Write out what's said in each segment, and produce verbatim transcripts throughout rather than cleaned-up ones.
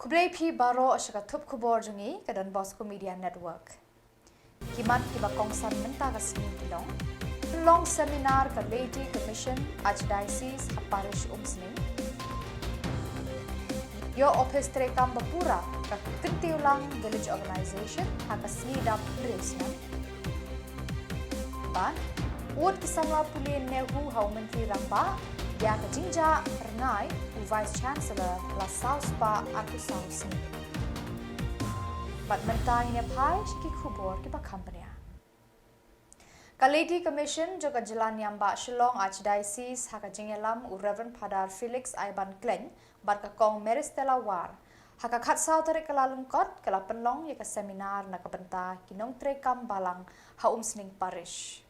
Khublei phi baroh sha ka thup khubor jong ngi ka Don Bosco Media Network. Ki mat kiba kongsan mynta ka sngi ki long: pynlong seminar ka Laity Commission Archdiocese ha Parish Umsning. Ïoh ophis treikam ba pura ka Kyntiewlang Village Organization ha ka sngi dap hynriew snem. Bad ud ki samla pule NEHU ha u Myntri Rangbah ïa ka jingjah rngai u Vice Chancellor la saw spah arphew saw sngi. Bad mynta ngin ïa phai sha ki khubor kiba kham bniah. Ka Laity Commission jong ka Jylla Niam Bah Shillong Archdiocese ha ka jingïalam u Reverend Father Felix Iban Klein bad ka Kong Mary Stella War, ha ka khatsaw tarik Kyllalyngkot ka la pynlong ïa ka seminar na ka bynta ki nongtreikam balang ha Umsning Parish.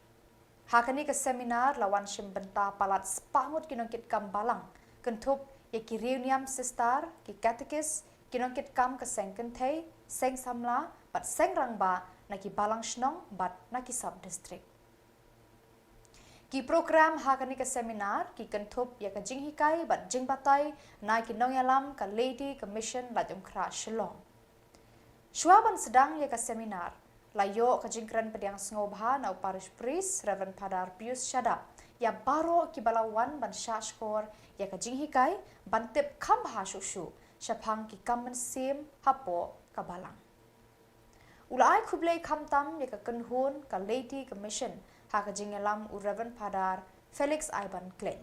Ha kane ka seminar la wan shim bynta palat spah ngut ki nongkitkam balang, kynthup ïa ki riewniam sister, ki katekis, ki nongkitkam ka seng kynthei, seng samla bad seng rangbah na ki balang shnong bad na ki sub district. Ki program ha kane ka seminar ki kynthup ïa ka jinghikai bad jingbatai na ki nongïalam ka Laity Commission Laitumkhrah Shillong. Shuwa ban sdang ïa ka seminar, la ïoh ka jingkren pdiang sngewbha na u Parish Priest Reverend Father Pius Shadap ïa baroh kiba la wan ban shah shkor ïa ka jinghikai, ban tip kham bha shuh shuh shaphang ki kam mynsiem hapoh ka balang. U la ai khublei khamtam ïa ka kynhun ka Laity Commission ha ka jingïalam u Reverend Father Felix Iban Klein.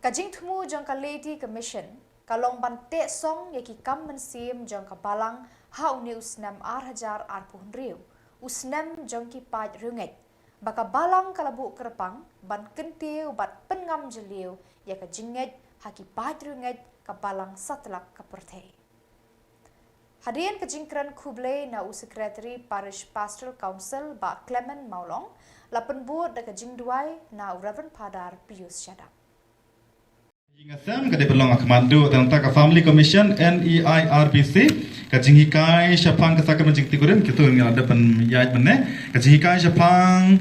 Ka jingthmu jong ka Laity Commission ka long ban teh song ïa ki kam mynsiem jong ka balang ha une u snem ar hajar arphew hynriew, u snem jong ki paid riewngeit, ba ka balang ka la buh kyrpang ban kyntiew bad pynngam jylliew ïa ka jingngeit ha ki paid riewngeit ka balang satlak ka pyrthei. Hadien ka jingkren khublei na u Secretary Parish Pastoral Council Bah Clement Mawlong, la pynbud da ka jingduwai na u Reverend Father Pius Shadap. Ïing Sem ka dei pynlong ha khmat duh, tang ka Family Commission, NEIRBC, ka jinghikai shaphang ka sakramen jingtikurim, kito ngi la dep ban ïaid mynne, ka jinghikai shaphang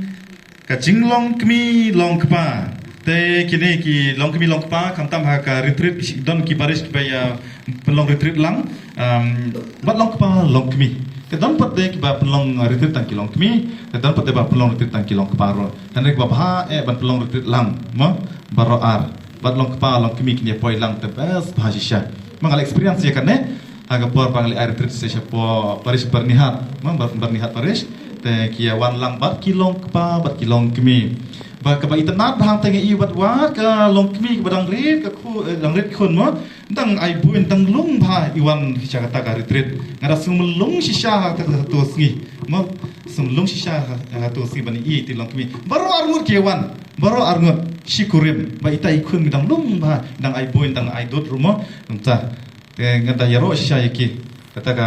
ka jinglong kmie long kpa. Te kine ki long kmie long kpa, khamtam ha ka retreat ki don ki parish kiba ïa pynlong retreat lang, um, bad long kpa long kmie. Te don pat de kiba pynlong retreat tang ki long kmie, te don pat de ba pynlong retreat tang ki long kpa ruh. Te ne kiba bha eh ban pynlong retreat lang, mo, baroh ar. Bad long kpa long kmie kin ïa poi lang te best bha shisha. Ma nga la experience ïa kane ha ka por ba nga la ai retreat sha shapoh parish Byrnihat, ma, Bar-, Byrnihat parish. Te ki ïa wan lang bad ki long kpa bad ki long kmie. Ba kaba itynnad bha hangta nga i bad wat ka long kmie kaba dang rit ka khu-, eh, dang rit khun, ma. Dang ai buin dang lung bha i wan sha kata ka retreat. Nga da sngewlung shisha ha kata ka tu sngi, ma. Sngewlung shisha ha, ha tu sngi ban i ïa ki long kmie. Baroh ar ngut ki wan. Baroh ar ngut shi kurim, ba ita i khun dang lung bha, dang ai buin, dang ai dud ruh, mo. Mynta, eh, nga da ïaroh shisha ïa ki. Kata ka,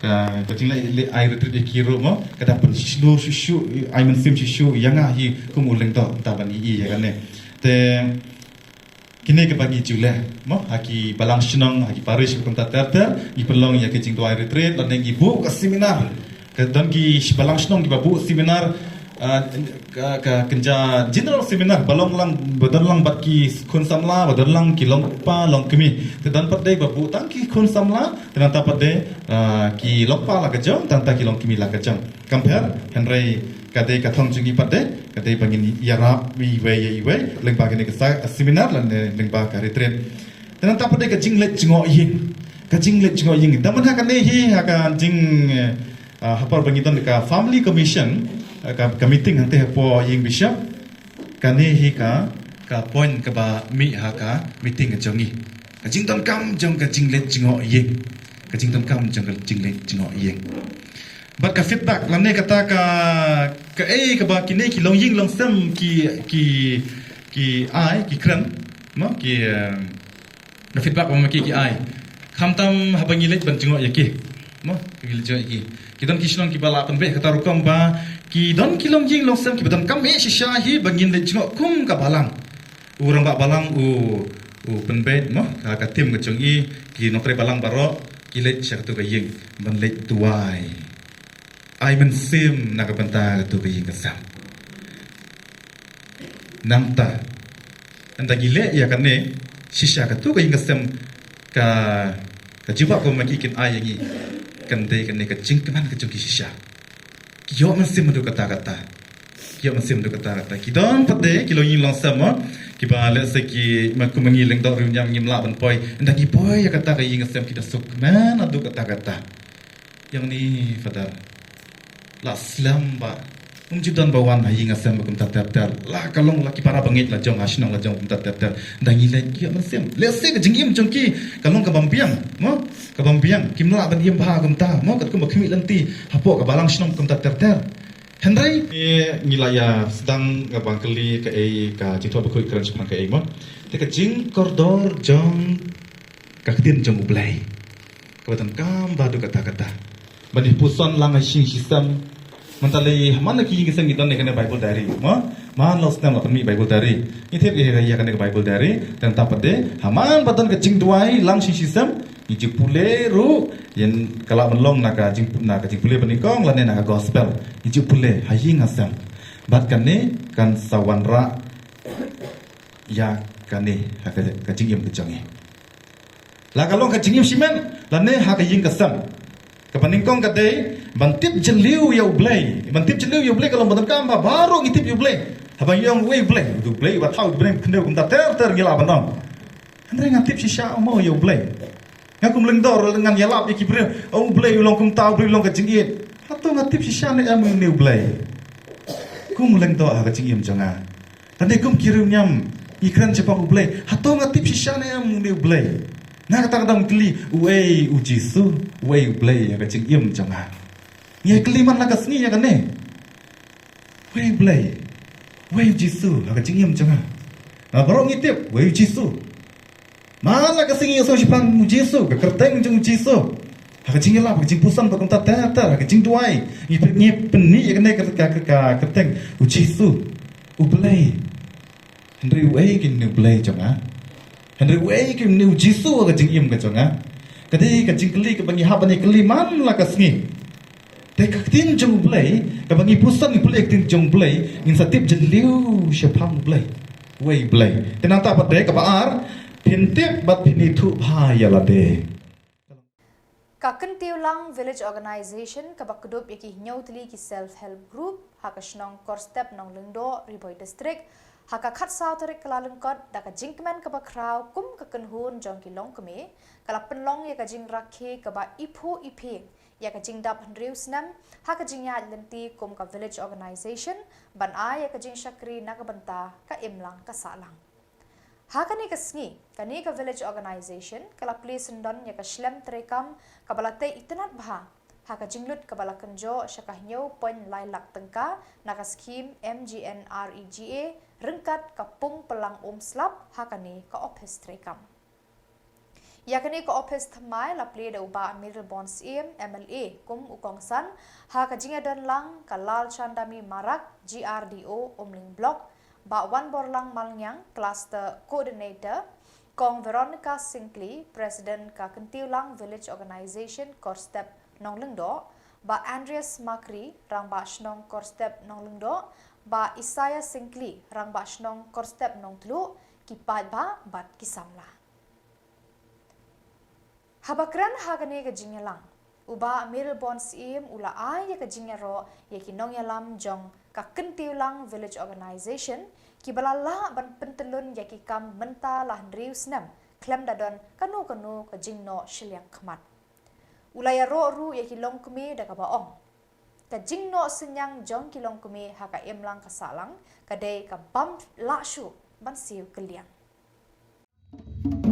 ka, ka jingleh, leh ai retreat ïa ki ruh, mo. Ka da pynshlur shuh shuh, ai mynsiem shuh shuh ïa nga hi kum u lyngdoh, mynta ban i ïa kane. Te kine kiba ngi ju leh, mo, ha ki balang shnong, ha ki parish kumta ter ter, ngi pynlong ïa ki jingduwai retreat, lane ngi buh ka seminar. Ka don ki balang shnong kiba buh seminar, ah, ka, ka kynja general seminar, ba long lang, ba don lang bad ki khun samla, ba don lang ki long kpa, long kmie. Te don pat de ba buh tang ki khun samla, te nangta pat de, ah, ki long kpa la ka jong, tangta ki long kmie la ka jong. Compare, hynrei ka dei ka thong jong ngi pat de, ka dei ba ngin ïarap iwei ïa iwei, lyngba kane ka sa-, seminar lane lyngba ka retreat. Te nangta pat de ka jingleit jngoh ïing. Ka jingleit jngoh ïing. Tang mynta kane hi ha ka jing, eh, ah, ha por ba ngi don ka family commission, eh, ka, ka meeting hangta hapoh ïing bishop. Kane hi ka, ka point kaba mih ha ka meeting ka jong ngi. Ka jingdonkam jong ka jingleit jngoh ïing. Ka jingdonkam jong ka jingleit jngoh ïing. Bad ka feedback lane kata ka, kaei kaba kine ki longïing longsem ki, ki, ki ai, ki kren, no, ki, eh, ka feedback ba ma ki, ki ai. Khamtam haba ngi leit ban jngoh ïa ki, no, ngi leit jngoh ïa ki. Ki don ki shnong kiba la pynbeit kata rukom ba ki don ki longïing longsem kiba donkam eh shisha hi ba ngin leit jngoh kum ka balang. U rangbah balang u, u pynbeit, mo, ka, ka team ka jong i, ki nongtrei balang baroh ki leit sha katu ka ïing ban leit duwai. Ai mynsiem na ka bynta katu ka ïing ka sem. Nangta, ynda ngi leh ïa kane, shisha katu ka ïing ka sem Ka, ka jubab kaba ma ki kin ai ïa ngi kan dei kane ka jingkmen ka jong ki shisha. Ki ïoh mynsiem haduh katta katta. Ki ïoh mynsiem haduh katta katta. Ki don pat de ki long ïing long sem mo. Kiba lehse ki ma kum ma ngi Lyngdoh Riewniam ngim lah ban poi. Ynda ngi poi ïa kata ka ïing ka sem ki da suk kmen haduh katta katta. Ïa ngi Father. La slem ba um ju don ba wan ha ïing ha sem ba kumta ter ter. La ka long la ki para bangeit la jong ha shnong la jong kumta ter ter. Ynda ngi leit ki ïoh mynsiem. Lehse ka jingim jong ki ka long kaba biang mo. Kaba biang kim lah ban im bha kumta mo katkum ba khmih lynti hapoh ka balang shnong kumta ter ter. Hynrei ngi la ïa sdang kaba kylli kaei ka jingthoh bakhuid kren shaphang kaei mo. Te ka jingkordor jong ka ktien jong U Blei. Kaba donkam bha haduh katta katta. Ban ïa puson lang ha shisha shisem. Mynta lei ha man la ki ïing ki sem ngi don ïa kane Bible diary mo. Man la u snem la pynmih Bible diary. Ngi tip ïa ïa kane ka Bible diary. Te nangta pat de ha man ba don ka jingduwai lang shisha shisem. Ngi ju pule ruh ïa ka lah ban long na ka jing na ka jingpule ba nyngkong lane na ka gospel. Ngi ju pule ha ïing ha sem. Bad kane kan sa wanrah ïa kane ha ka, ka jingim ka jong ngi. La ka long ka jingim shimet lane ha ka ïing ka sem. Kaba nyngkong ka dei ban tip jylliew ïa U Blei. Ban tip jylliew ïa U Blei ka long ba donkam ba baroh ngi tip ïa U Blei. Haba ngi ong uei U Blei, U Blei ba thaw U Blei khyndew kumta ter ter ngi lah ban ong. Hynrei nga tip shisha mo ïa U Blei. Nga kum Lyngdoh ruh ngan ïalap ïa ki briew. O U Blei u long kumta, U Blei u long ka jingïeit. Hato nga tip shisha ne em ïa une U Blei? Kum Lyngdoh ha ka jingim jong nga. Lane kum ki Riewniam ngi kren shaphang U Blei. Hato nga tip shisha ne em une U Blei? Na kata ka daw ngi kylli uei U Jisu, uei U Blei ha ka jingim jong nga. Ngi kylli man la ka sngi ïa kane. Uei U Blei, uei U Jisu ha ka jingim jong nga. Na baroh ngi tip uei U Jisu. Man la ka sngi ngi sngewsih shaphang U Jisu, ka kyrteng jong U Jisu. Ha ka jingïalap, ha ka jingpuson ba kumta ter ter, ha ka jingduwai. Ngi pyn, ngi pynmih ïa kane ka, ka, ka, ka kyrteng U Jisu, U Blei. Hynrei uei kane U Blei jong nga? Hynrei uei kane U Jisu ha ka jingim ka jong nga? Ka dei ka jingkylli kaba ngi hap ban ïa kylli man la ka sngi. Te ka ktien jong U Blei, kaba ngi puson ngi pule ka ktien jong U Blei, ngin sa tip jylliew shaphang U Blei. Uei U Blei. Te nangta pat de kaba ar, phin tip bad phin ithuh bha ïa lade. Ka Kyntiewlang Village Organization kaba kdup ïa ki hynñiew tylli ki self help group ha ka shnong Korstep Nonglyngdoh, Ri Bhoi District, ha ka khatsaw tarik Kyllalyngkot da ka jingkmen kaba khraw kum ka kynhun jong ki longkmie, ka la pynlong ïa ka jingrakhe kaba iphuh iphieng ïa ka jingdap hynriew snem ha ka jingïaid lynti kum ka village organization ban ai ïa ka jingshakri na ka bynta ka imlang ka sahlang. Ha kane ka sngi, kane ka village organization ka la plie syndon ïa ka shlem treikam kaba la tei itynnad bha ha ka jinglut kaba la kynjoh sha ka hynñiew point lai lak tyngka na ka skhim M G N R E G A ryngkat ka pung pynlang um slap ha kane ka ophis treikam. Ïa kane ka ophis thymmai la plie da u Bah Mayralborn Syiem, M L A, kum u kongsan ha ka jingïadon lang ka Lalchandami Marak, G R D O, Umling Block, Bah Wanborlang Malngiang, Cluster Coordinator, Kong Veronica Syngkli, President ka Kyntiewlang Village Organization Korstep Nonglyngdoh, Bah Andreas Makri, Rangbah Shnong Korstep Nonglyngdoh, Bah Isaiah Syngkli, Rangbah Shnong Korstep Nongtluh, ki paidbah bad ki samla. Haba kren ha kane ka jingïalang, u Bah Mayralborn Syiem u la ai ïa ka jingïaroh ïa ki nongïalam jong ka Kyntiewlang Village Organization kiba la lah ban pyntyllun ïa ki kam mynta la hynriew snem khlem da don kano kano ka jingnoh shiliang khmat. U la ïaroh ruh ïa ki longkmie da kaba ong, ka jingnoh synñiang jong ki longkmie ha ka imlang ka sahlang ka dei ka bym lah shuh ban siew kylliang.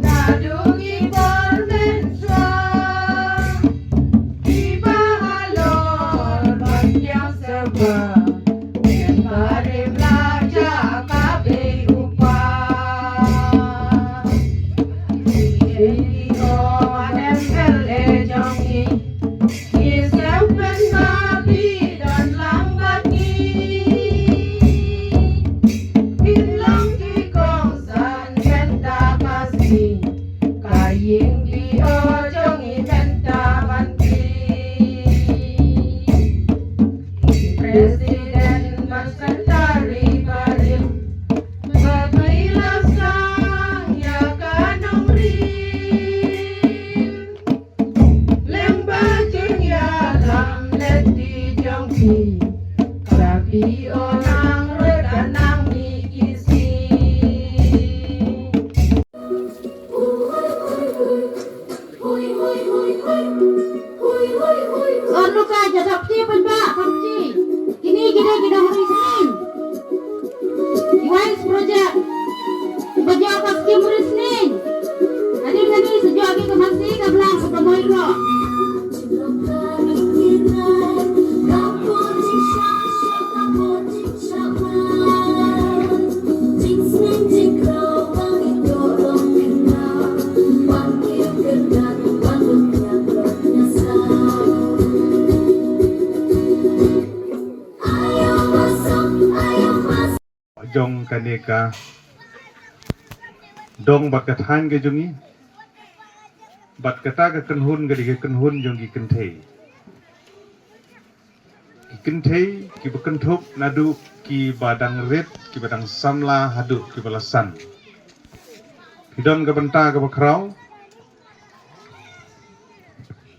Naduh ki por mynshuwa kiba halor ban ïasyrwa, em ba rim la jaka bei u pa. Ki M L A jong ngi, ki sngewpynbha phi don lang bad ngi. Phin long ki kongsan kynta ka sngi, ka ïing Jong kane ka dong bad ka thaiñ ka jong ngi, bad kata ka kynhun ka dei ka kynhun jong ki kynthei. Ki kynthei kiba kynthup naduh kiba dang rit, kiba dang samla haduh kiba la san. Ki don ka bynta kaba khraw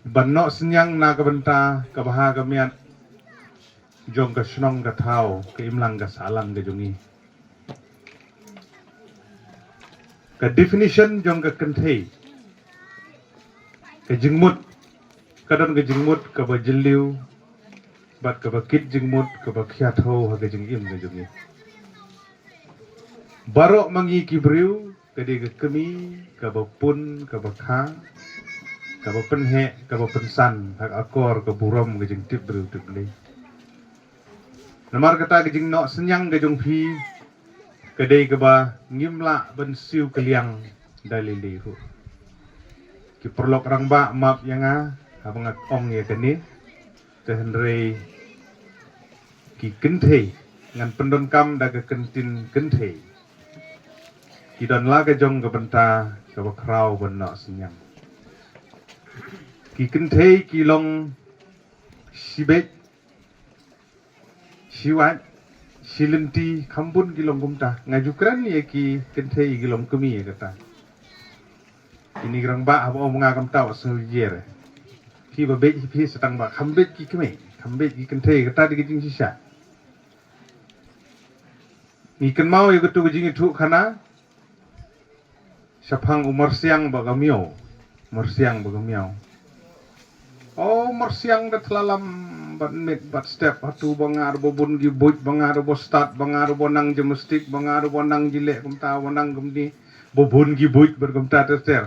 ban noh synñiang na ka bynta kaba ha ka miat jong ka shnong ka thaw, ka imlang ka sahlang ka jong ngi. Ka definition jong ka kynthei, ka jingmut, ka don ka jingmut kaba jylliew bad kaba kit jingmut, kaba khia thew ha ka jingim ka jong ngi. Baroh ma ngi ki briew ka dei ka kmie kaba pun, kaba kha, kaba pynheh, kaba pynsan ha ka akor ka burom ka jingtip briew tip Blei. Namar kata ka jingnoh synñiang ka jong phi ka dei kaba ngim lah ban siew kylliang da lei lei ruh. Ki paralok rangbah, map ïa nga haba nga ong ïa kane. Te hynrei ki kynthei, ngan pyndonkam da ka kyntien kynthei, ki don la ka jong ka bynta kaba khraw ban noh synñiang. Ki kynthei ki long shibit, shiwat, shilynti, kham bun ki long kumta. Nga ju kren ïa ki kynthei ki long kmie kata. Kine ki rangbah haba ong ma nga kumta wat sngew jier. Kiba beit hi phi sa tang ba kham beit ki kmie, kham beit ki kynthei, kata dei ka jingshisha. Ngi kynmaw ïa katu ka jingïathuh khana shaphang u Marsiang bad ka Miaw. Marsiang bad ka Miaw. O Marsiang da thlalam bad miet bad step, hatu ba nga ruh ba bun ki buit, ba nga ruh ba stad, ba nga ruh ba nang gymnastic, ba nga ruh ba nang jileh kumta, ba nang kumne, ba bun ki buit bad kumta ter ter.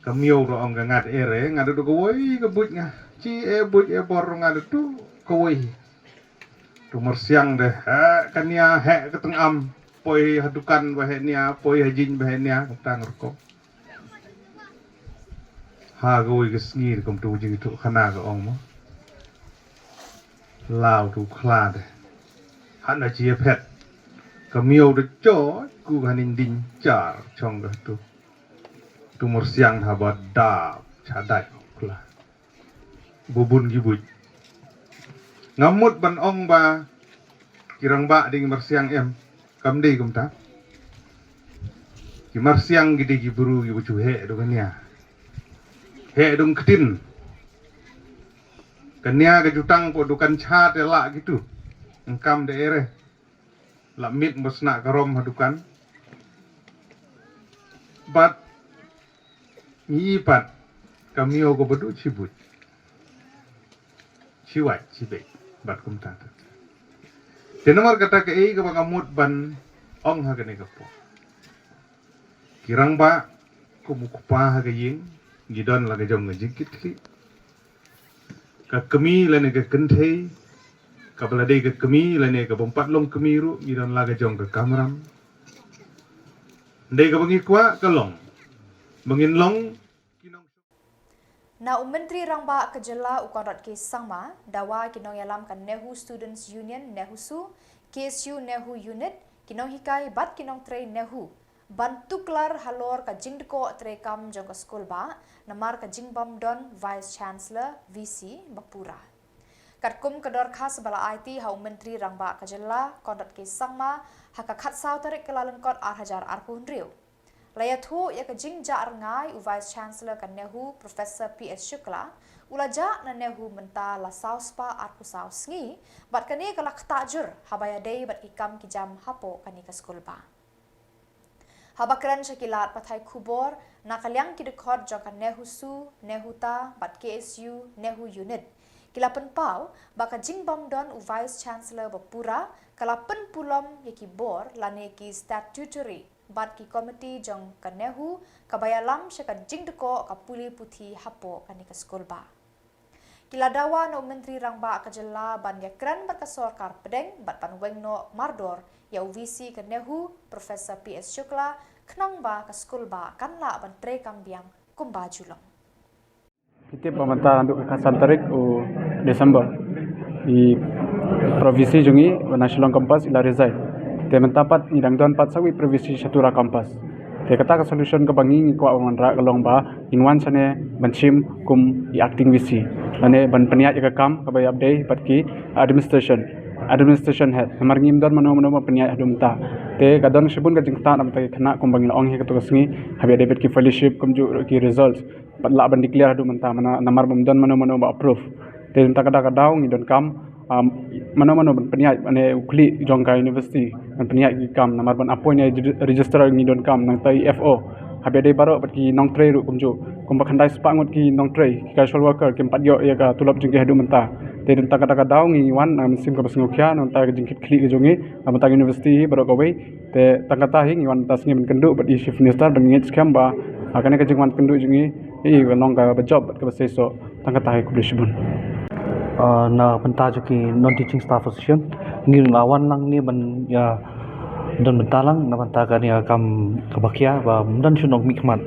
Ka Miaw ruh ong ka, nga da ere, nga da duh kawei ka buit nga. Chi e buit e bor ruh nga da duh kawei. Tu Marsiang de, heh ka nia, heh ka tyngam, poi ha dukan ba heh nia, poi ha jing ba heh nia, kumta nga rukom. Ha kawei ka sngi rukom tu jingïathuh khana ka ong mo. Law tu khla de. Hana chi ïa phet. Ka Miaw da choi ku ka hynnin ding jar chong ka tu. Tu Marsiang haba dap cha dai khla. Ba bun ki buit. Ngam mut ban ong ba ki rangbah dei ki Marsiang em. Kam dei kumta. Ki Marsiang ki dei ki bru kiba ju heh da ka nia. Heh da ka ktien. Ka nia ka ju tang po dukan cha te lah kitu. Ngkam da ere. Lah miet ba sna ka rom ha dukan. Bad ngi pat ka Miaw kaba duh chi buit, chi wait, chi beit bad kumta. Te namar kata kaei kaba nga mut ban ong ha kane ka por. Ki rangbah kum u kpa ha ka ïing, ngi don la ka jong ka jingkitkhlieh. Ka kmie lane ka kynthei, kaba la dei ka kmie lane kaba ym pat long kmie ruh, ngi don la ka jong ka kamram. Dei kaba ngi kwah ka long ba ngin long ki nong. Na u Myntri Rangbah ka jylla u Conrad K Sangma, dawa ki nongïalam ka NEHU Students Union, NEHUSU, K S U NEHU Unit, ki nonghikai bad ki nongtrei NEHU ban tuklar halor ka jingdkoh treikam jong ka skulbah namar ka jingbym don Vice Chancellor, V C, ba pura. Katkum ka dorkhas ba la aiti ha u Myntri Rangbah ka jylla Conrad K Sangma ha ka khatsaw tarik Kyllalyngkot arhajar arphew hynriew, la ïathuh ïa ka jingjah rngai u Vice Chancellor ka NEHU Professor P S Shukla, u la jah na NEHU mynta la saw spah arphew saw sngi, bad kane ka la ktah jur haba ïadei bad ki kam ki jam hapoh kane ka skulbah. Haba kren sha ki lad pathai khubor na ka liang ki dkhot jong ka NEHUSU, NEHUTA bad K S U NEHU Unit, ki la pynpaw ba ka jingbym don u Vice Chancellor ba pura ka la pynpulom ïa ki bor lane ki statutory bad ki komiti jong ka NEHU kaba ïalam sha ka jingdkoh ka pule puthi hapoh kane ka skulbah. Ki la dawa na u Myntri Rangbah ka jylla ban ïakren bad ka sorkar pdeng bad ban weng noh mardor ïa u VC ka NEHU, Professor P S Shukla, khnang ba ka skulbah kan lah ban treikam biang kumba ju long. Ki tip ba mynta naduh ka khatsan tarik u December, i pro VC jong ngi na Shillong Campus i la resign. Te mynta pat ngi dang don pat sa wei pro VC sha Tura Campus. Te kata ka solution kaba ngi ngi kwah ban wanrah ka long ba ngin wan shane ban shim kum i acting VC, lane ban pynïaid ïa ka kam kaba ïadei bad ki administration, administration head. Namar ngim don mano mano ban pynïaid haduh mynta. Te ka don shibun ka jingktah na bynta ki khynnah kumba ngi la ong hi kato ka sngi, haba ïadei bad ki fellowship kumjuh ki results. Pat lah ban declare haduh mynta, mana namar bym don mano mano ba approve. Te mynta ka da ka daw ngi donkam, um, mano mano ban pynïaid, mane u khlieh jong ka university ban pynïaid ki kam, namar ban appoint ïa reg-, registrar ngi donkam, nangta i FO. Haba ïadei baroh bad ki nongtrei ruh kumjuh, kumba khyndai spah ngut ki nongtrei, ki casual worker, kim pat ïoh ïa ka tulop jong ki haduh mynta. Te mynta ka da ka daw ngi wan, um, mynsiem kaba sngewkhia na bynta ka jingkitkhlieh ka jong ngi na bynta ka university baroh kawei. Te tang kata hi ngi wan mynta sngi ban kynduh bad i Chief Minister ban ngeit skhem ba, ah, kane ka jingwan kynduh jong ngi hi ka long kaba jop bad kaba seisoh. Tang kata hi, khublei shibun. Ah, na bynta jong ki non teaching staff association, ngi la wan lang ne ban ïa don bynta lang na bynta kane ka kam kaba khia ba ym don shuh nongmihkhmat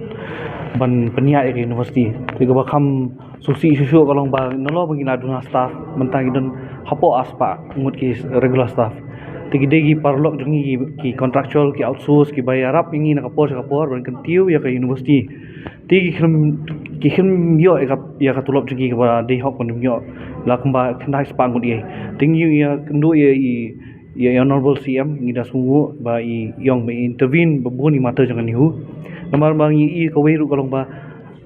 ban pynïaid ïa ka university. Te kaba kham sngewsih shuh shuh ka long ba nalor ba ngi la duna staff, mynta ngi don hapoh arspah ngut ki regular staff. Te ki dei ki paralok jong ngi, ki, ki contractual, ki outsource, kiba ïarap ïa ngi na ka por sha ka por ban kyntiew ïa ka university. Te ki khlem, ki khlem ïoh ïa ka, ïa ka tulop jong ki kaba dei hok ban ym ïoh, la kumba khyndai spah ngut ei. Te ngi ïakynduh ïa i, ïa i Honorable CM, ngi da sngewnguh ba i ong ba i intervene ba bun i matter jong ka NEHU. Namar ba ngi i kawei ruh ka long ba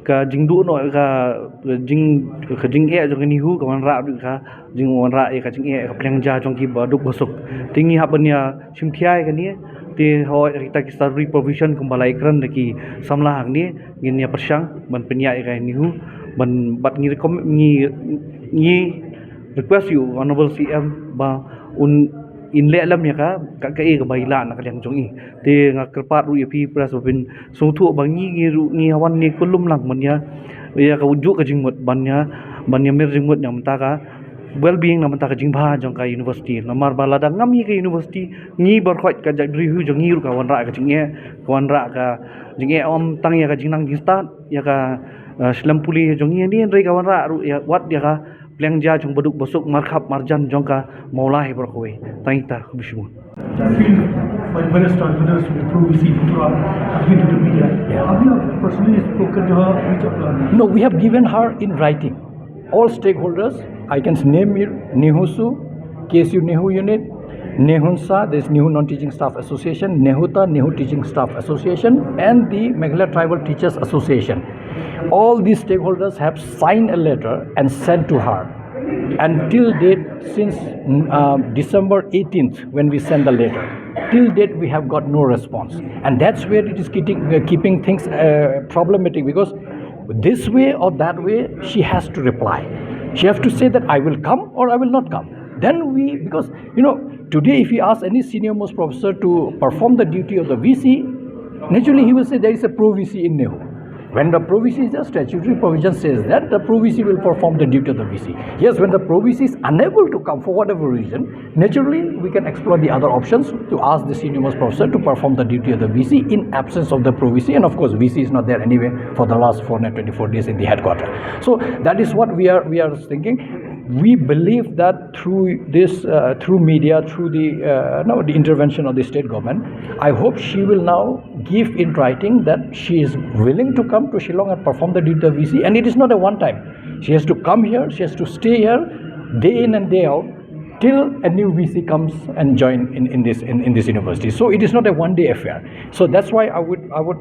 ka jingduh noh ka jing, ka jingeh jong ka NEHU ka wanrah ruh ka jingwanrah ïa ka jingeh ka pliang ja jong ki baduk basuk. Te ngi hap ban ïa shim khia ïa kane, te hooid kita ki statutory provision kumba la ïakren da ki samla hangne, ngin ïa pyrshang ban pynïaid ïa ka NEHU, ban, bad ngi recomm-, ngi, ngi request ïa u Honorable CM ba un, in leh lem ïa ka, ka, kaei kaba i lah na ka liang jong i. Te nga kyrpad ruh ïa phi press ba phin sngewthuh ba ngi, ngi ruh ngi wan ne kulum lang ban ïa, ïa kajuh ka jingmut ban ïa, ban ïa mir jingmut na bynta ka well-being, na bynta ka jingbha jong ka university. Namar ba lada ngam ïa ka university, ngi baroh ka jaitbynriew jong ngi ruh ka wanrah ka jingeh, ka wanrah ka jingeh, ym tang ïa ka jingnang jingstad, ïa ka, eh, shlem pule jong ngi, hynrei ka wanrah ruh ïa, wat ïa ka pliang ja jong baduk basuk, markhap marjan jong ka Mawlai baroh kawei. Tang ita, khublei shibun. Feel by the various stakeholders with Pro VC Tura have been to the media. Yeah. Have you personally spoken to her, reached out to her? No, we have given her in writing. All stakeholders, I can name here, NEHUSU, KSU NEHU unit, NEHUNSA, this NEHU Non-Teaching Staff Association, NEHUTA, NEHU Teaching Staff Association, and the Meghalaya Tribal Teachers Association. All these stakeholders have signed a letter and sent to her. And till date, since, uh, December eighteenth, when we sent the letter, till date we have got no response. And that's where it is keeping, uh, keeping things, uh, problematic, because this way or that way, she has to reply. She has to say that I will come or I will not come. Then we, because, you know, today if you ask any senior most professor to perform the duty of the VC, naturally he will say there is a pro VC in NEHU. When the pro VC is there, statutory provision says that the pro VC will perform the duty of the VC. Yes, when the pro VC is unable to come for whatever reason, naturally we can explore the other options to ask the senior most professor to perform the duty of the VC in absence of the pro VC. And of course, VC is not there anyway for the last four hundred twenty-four days in the headquarter. So that is what we are, we are thinking. We believe that through this, uh, through media, through the, uh, no, the intervention of the state government, I hope she will now give in writing that she is willing to come to Shillong and perform the duty of VC. And it is not a one time. She has to come here, she has to stay here, day in and day out, till a new VC comes and join in, in this, in, in this university. So it is not a one day affair. So that's why I would, I would,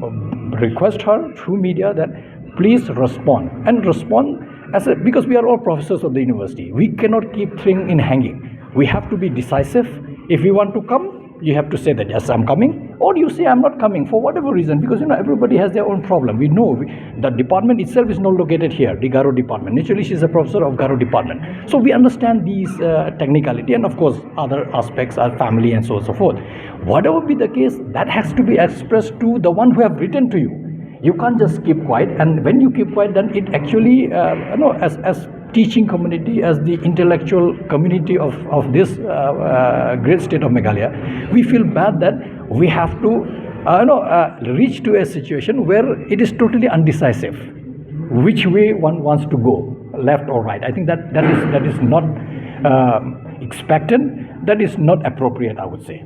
um, request her through media that please respond, and respond as a, because we are all professors of the university. We cannot keep thing in hanging. We have to be decisive. If we want to come, You have to say that, "Yes, I'm coming," or you say, "I'm not coming," for whatever reason, because, you know, everybody has their own problem. We know we, the department itself is not located here, the Garo department. Naturally, she's a professor of Garo department. So we understand these uh, technicality, and of course, other aspects are family and so on and so forth. Whatever be the case, that has to be expressed to the one who have written to you. You can't just keep quiet, and when you keep quiet, then it actually, uh, you know, as, as teaching community, as the intellectual community of, of this uh, uh, great state of Meghalaya, we feel bad that we have to uh, you know, uh, reach to a situation where it is totally undecisive which way one wants to go, left or right. I think that that is, that is not uh, expected, that is not appropriate, I would say.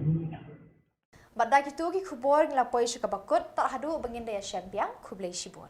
Bad da kitu ki khubor ngi la poi sha kaba kut, tang haduh ba ngin da ïa shem biang, khublei shibun.